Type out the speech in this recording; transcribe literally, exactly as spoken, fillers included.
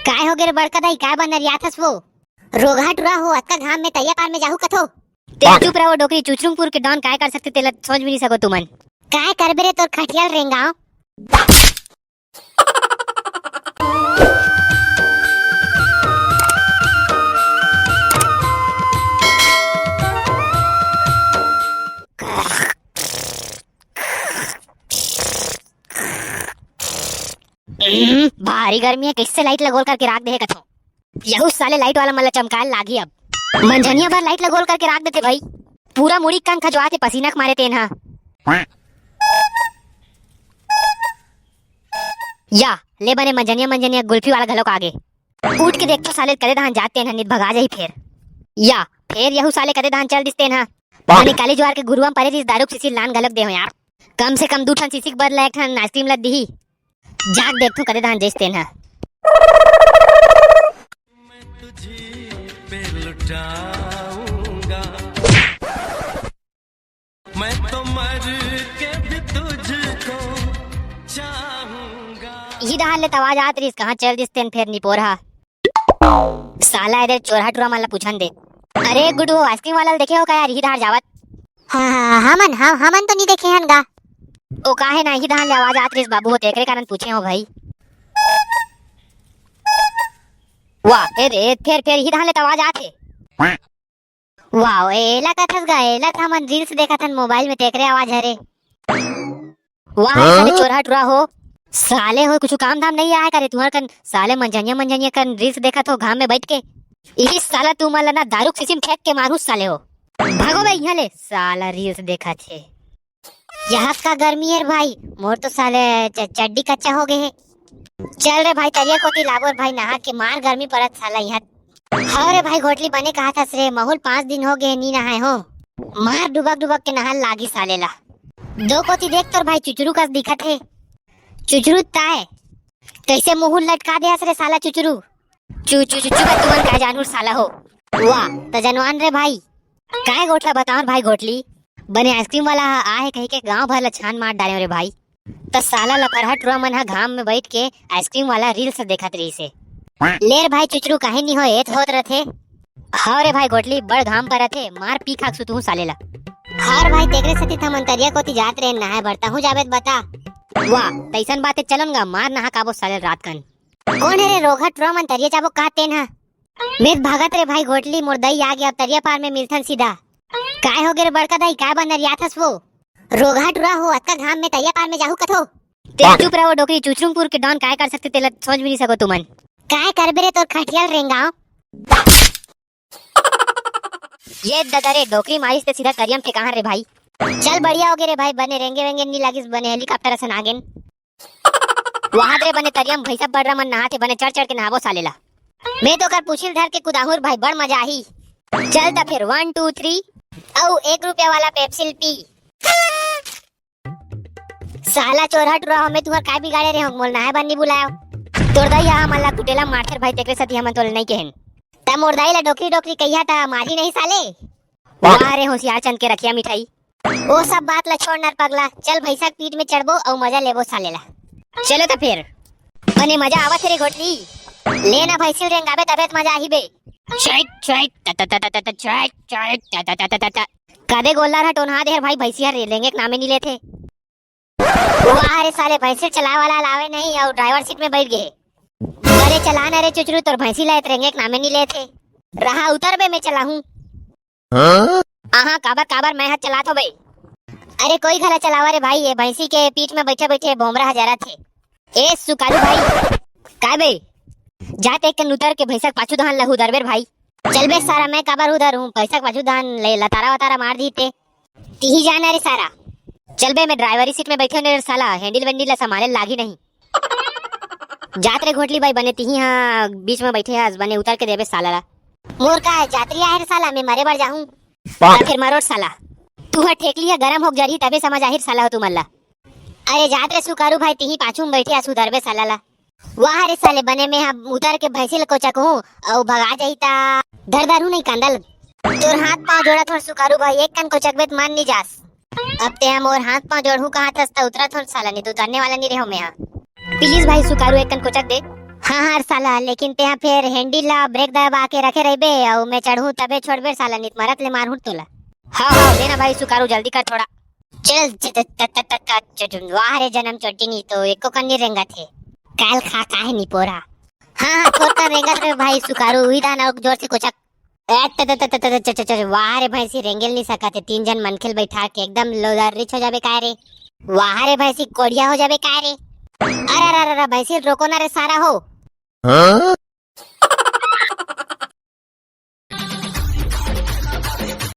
काय हो गे रे बड़का दाई, काय बंदरियाथस वो? रोगहा टुरा हो, अतका घाम में तरिया पार में जाहू कथो? ते चुप रहो डोकरी, चुचरुंगपुर के डॉन काय कर सकथे तेला सोच भी नहीं सको तुमन। काय करबे रे तोर खटियाल रेंगाव? हम्म, भारी गर्मी हे, कइसे लाइट ल गोल करके राख दे हे कथो। यहू साले लाइट वाला मन ल चमकाए लागही अब। मंझनिया भर लाइट ल गोल करके राख देथे भाई। पूरा मुड़ी कान खजवाथे पसीना के मारे तेन ह। या, ले बने मंझनिया मंझनिया गुल्फी वाला घलोक आगे। उठ के देखथो साले कदे धान जात तेन ह, नित भगा जाही फेर। या, फेर यहू साले कदे धान चल दिस तेन ह। बने काली जुआर के घुरुवा म परे रिहिस दारू के शीशी लान घलोक दे हो यार। कम से कम दू ठन शीशी के बदला एक ठन आइसक्रीम ल दिही। जाके देखथो कदे धान जइस तेन ह। तुझी पे लुटाऊंगा, मैं तो मर के भी तुझको चाहूंगा। इही डहान ले त आवाज आत रिहिस, कहाँ चल दिस तेन फेर निपोर ह। साला एदे चोरहा टुरा मन ल पूछन दे। अरे गुडू, आइसक्रीम वाला ल देखे हो का यार, इही डहार जावत? हाँ, हाँ, हमन, हम, हमन तो नहीं देखे हन गा। ओ काहे ना, इही डहान ले आवाज आत रिहिस बाबू हो, तेकरे कारण पूछे हो भाई। वाह, ए रे, फेर, फेर इही डहान ले त आवाज आत हे। वाह, एला कथस गा, एला त हमन reels देखत हन mobile में, तेकरे आवाज हरे। वाह, हाँ? साले चोरहा टुरा हो। साले हो, कुछ काम धाम नहीं आय करे तुहर कन? साले मंझनिया, मंझनिया कन reels देखत हो घाम में बैठ के। इही साला तुमन ला ना दारू के शीशी म फेंक के मारू साले हो। भागो बे इहाँ ले, साला reels देखत हे। यहस का गर्मी हे रे भाई, मोर तो साले च-, चड्डी कच्चा हो गे हे। चल रे भाई, तरिया कोती लाबो रे भाई, नहा के मार गर्मी परत साला इहाँ। हव रे भाई घोटली, बने कहत हस रे, महूँ ल पाँच दिन हो गे हे, नी नहाए हो। मार डुबक डुबक के नहाए ल लागी साले ला। दो कोती देख तोर भाई चुचरू कस दिखत हे। चुचरू ताय, कइसे मुहूँ ल लटका दे हस रे साला चुचरू? चु, चु, चु, चुप, तुमन का जानू साला हो। वाह, त जनवान रे भाई। काय गोठला बतावन भाई घोटली? बने आइसक्रीम वाला ह आहे कहिके गांव भर ला छान मार डारेव रे भाई। त साला लफरहा टुरा मन ह घाम में बैठ के आइसक्रीम वाला reels देखत रहिस हे। ले रे भाई चुचरू, काहे नी हो, ए त होत रथे। हव रे भाई घोटली, बड़ घाम परत हे, मार पी खा के सुतहूं साले ला। हव रे भाई, तेकरे सेती त हमन तरिया कोती जात रहेन नहाए बर, तहूं जाबे त बता। वाह, तइसन बात हे, चलन गा, मार नहा काबो साले रात कन। कोन हे रे रोगहा टुरा मन तरिया जाबो का तेन ह? में त भागत रे भाई घोटली, मोर दई आ गे, अब तरिया पार में मिलथन सीधा। काय हो गे रे बड़का दाई, काय बंदरियाथस वो? रोगहा टुरा हो, अतका घाम में तरिया पार में जाहू कथो? ते चुप रहो डोकरी, चुचरुंगपुर के डॉन काय कर सकथे तेला सोच भी नहीं सको तुमन। काय करबे रे तोर खटियाल रेंगाव? ये ददा रे, डोकरी मारिस ते सीधा तरिया म फेंकाहन रे भाई। चल बढ़िया हो गे रे भाई, बने रेंगे वेंगे नी लागिस, बने helicopter असन आ गेन। वहां रे बने तरिया म भैंसा बड़रा मन नहाथे, बने चढ़ चढ़ के नहाबो साले ला। में तो ओकर पूछी ल धर के कुदाहूं रे भाई, बड़ मजा आही। चल त फेर one two three, अउ एक रुपया वाला Pepsi ल पी। साला चोरहा टुरा हो, में तुहर काय बिगाड़े रे हो, मोल नहाए बर नी बुलायो। तोर दई ह हमन ला कुटेला मारथे रे भाई, तेकरे सेती हमन तोला नई कहेन। त मोर दई ला डोकरी डोकरी कहिया त मारही नहीं साले। वाह रे होशियार चंद के रखिया मिठाई। ओ सब बात ला छोड़ नर पगला, चल भैंसा के पीठ में चढ़बो अउ मजा लेबो साले ला। चलो त फेर। बने मजा आवत हे रे घोटली। ले ना भैंसी ल रेंगाबे तबे त मजा आही बे। चैक, चैक, त, त, चैक, चैक, त, त। कदे गोल्लर ह टोनहा दे हर भाई, भैंसी हर रेंगे के नामे नी लेथे। वाह रे साले, भैंसी चलाए वाला लावे नहीं अउ driver seat में बैठ गे। अरे चला ना रे चुचरू, तोर भैंसी ला ए त रेंगे के नामे नी लेथे। रहा उतर बे, में चलाहूं। हाँ? आहा, काबर, काबर मैं ह चलात हो बे? अरे कोई घला चलावा रे भाई, ये भैंसी के पीठ में बैठे बैठे भोमरा ह जरत हे। ए सुकारू भाई, काय बे? जात एक कन उतर के भैंसा के पाछू धान लहू दरबेर भाई। चल बे सारा, मैं काबर उधर हूँ, भैंसा के पाछू धान ले लतारा वतारा मार दी ते। तिही जाना रे सारा। चल बे, मैं driver seat में बैठे हूँ रे साला, handle वेंडिल ला संभाले लागी नहीं। जात रे घोटली बाई, बने तिही हाँ बीच में बैठे हस, बने उतर के देबे साला ला। मोर का जातरी आहे रे साला, मैं मरे बर जाहूं। त फिर मरो रे साला। तू ह ठेकली ह गरम होक जरही, तबे समझ आही रे साला हो तुमन ला। अरे जात रे सुकारू भाई, तिही पाछू में बैठे हस, सुधरबे साला ला। वाह रे साले, बने में ह उतर के भैंसी ल कोचकहूं अउ भगा जाही त धर धरहूं नहीं कांदल। तोर हाथ पांव जोड़ा थोर सुकारू भाई, एक कन कोचकबे त मान नहीं जास। अब ते ह मोर हाथ पांव जोड़हूं कहाथस त उतरा थोर साला, नहीं तो उतरने वाला नहीं रहो मैं ह। Please भाई सुकारू, एक कन कोचक दे। हाँ हाँ साला, लेकिन तेहा फेर हैंडल ला ब्रेक दबा के रखे रहिबे, अउ मैं चढ़हूँ तबे छोड़बे साला, नित मरत ले मारहूँ तोला। हाँ हाँ, देना भाई सुकारू, जल्दी कर थोड़ा। चल, च-, च-, च-, च-, च-, च-, वाह रे जनम चोटी, नी तो एको कन नी रेंगत हे। काल खा काहे नी पोरा। हाँ हाँ, थोड़ा रेंगत रे भाई सुकारू, उही दाना जोर से कोचक। ए, त, त, त, त, त, च, च, च, वाह रे भैंसी, रेंगेल नी सकत हे, तीन जन मनखेल बैठा के एकदम लोदर रिच हो जाबे काय रे। वाह रे भैंसी, कोड़िया हो जाबे काय रे। अरे अरे अरे अरे, भैंसी रोको ना रे सारा हो।